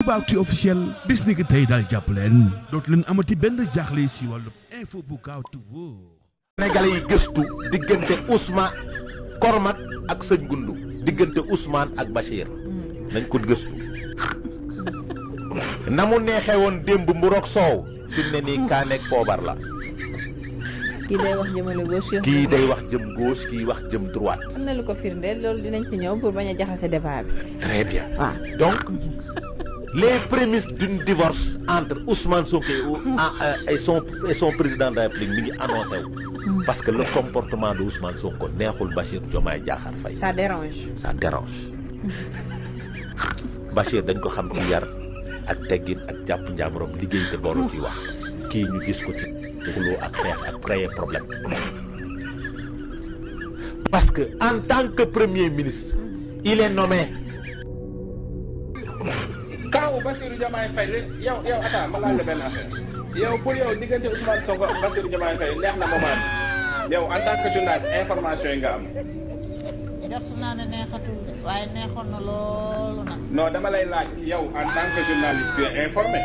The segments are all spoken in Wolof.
Aboubacry officiel bis ni ki tey daal jàpp leen dootu leen amati benn jaaxle si wàllu info bu gaaw te wóor. Sénégalais yi gëstu diggante Ousmane Kormat ak sëñ Gundu diggante Ousmane ak Bachir nañ ko gëstu na mu neexee woon démb mburoog soow fi mu ne nii kaaneeg poobar la. kii day wax jëmale gauche kii day wax jëm gauche kii wax jëm droite. am na lu ko firndeel loolu dinañ ci ñëw pour bañ a jaxase débat bi. Très bien. Donc les prémices d'un divorce entre Ousmane Sonko et son président de la République mi ngi annoncé wu. Parce que le comportement de Ousmane Sonko neexul Bachir Diomaye Diakhar Faye. Ça dérange. Ça dérange. Bachir dañ ko xam ci yar ak teggin ak jàpp njaamuram liggéey te boolu ci wax kii ñu gis ko ci xuloo ak xeex ak créer problème. Parce que en tant que premier ministre il est nommé. Kaawu Bassirou Diomaye Faye yow attends ma laaj la benn affaire yow pour yow diggante Ousmane Sonko ak Bassirou Diomaye Faye neex na moment bi yow en tant que journaliste information yi nga am. jot naa ne neexatul de waaye neexoon na loolu nag. non dama lay laaj yow en tant que journaliste tu es informé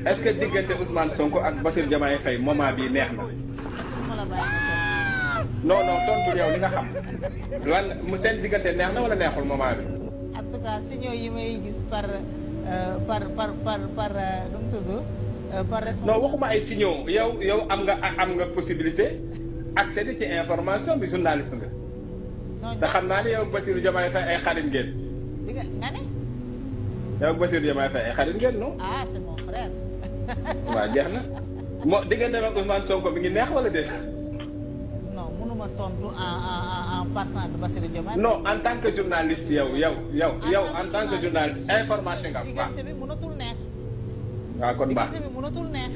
est-ce que diggante Ousmane Sonko ak Bassirou Diomaye Faye moment bii neex na. ma la bàyyi non tontu yow li nga xam lan mu seen diggante neex na wala neexul moment bi. en tout cas signaux yi may gis par nu mu tudd par responsable. non waxuma ay signaux yow am nga possibilité accéder ci information bi journaliste nga. te xam naa ne yow Bassirou Diomaye Faye ay xarit ngeen. diga nga ne. yow Bassirou Diomaye Faye ay xarit ngeen non. ah c'est mon frère. waaw jeex na moo diggante ak Ousmane Sonko mi ngi neex wala déet. non mënuma tontu en partant de Bassirou Diomaye. non en tant que journaliste yow en tant que journaliste information nga am. diggante bi mënatul neex. waaw kon baax diggante bi mënatul neex.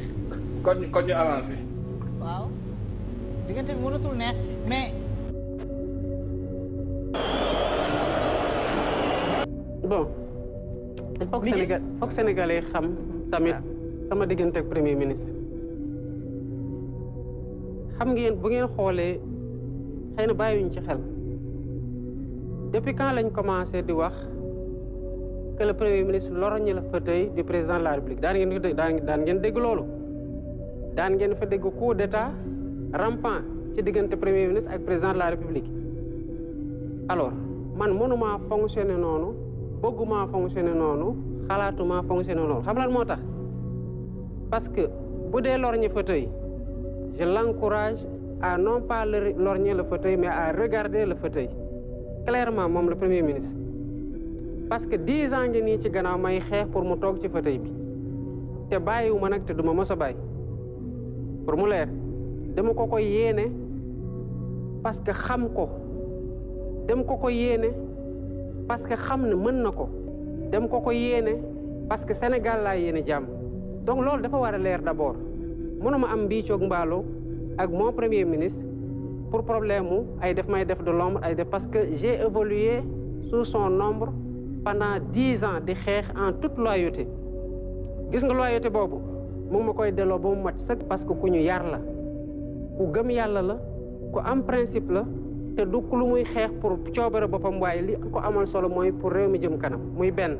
kon ñu avancé. waaw diggante bi mënatul neex mais. bon il faut que Sénégalais xam tamit sama diggante ak premier ministre xam ngeen bu ngeen xoolee xëy na bàyyiwuñ ci xel depuis quand lañ commencé di wax que le premier ministre lorgne le fauteuil du président de la République daan ngeen dégg loolu daan ngeen fa dégg coup d'état rampant ci diggante premier ministre ak président de la République alors man mënuma fonctionner noonu bëgguma fonctionner noonu xalaatuma fonctionner noonu xam lan moo tax parce que bu dee lorgner fauteuil je l'encourage à non pas lorgner le fauteuil mais à regarder le fauteuil clairement moom le premier ministre parce que 10 ans ngi nii ci gannaaw may xeex pour mu toog ci fauteuil bi te bàyyiwuma nag te duma mos a bàyyi pour mu leer dama ko koy yéene parce que xam ko dem ko yéene parce que xam ne mën na ko dem ko yéene parce que Sénégal laa yéene jàmm donc loolu dafa war a leer d'abord mënuma am mbiicoog mbaalo ak mon premier ministre pour problème mu ay def may def de l'ombre ay def parce que j'ai évolué sous son ombre pendant 10 ans di xeex en toute loyauté gis nga loyauté boobu mu ma koy delloo ba mu mat sëkk parce que ku ñu yar la ku gëm yàlla la ku am principe la te du lu muy xeex pour coobare boppam waaye li ko amal solo mooy pour réew mi jëm kanam muy benn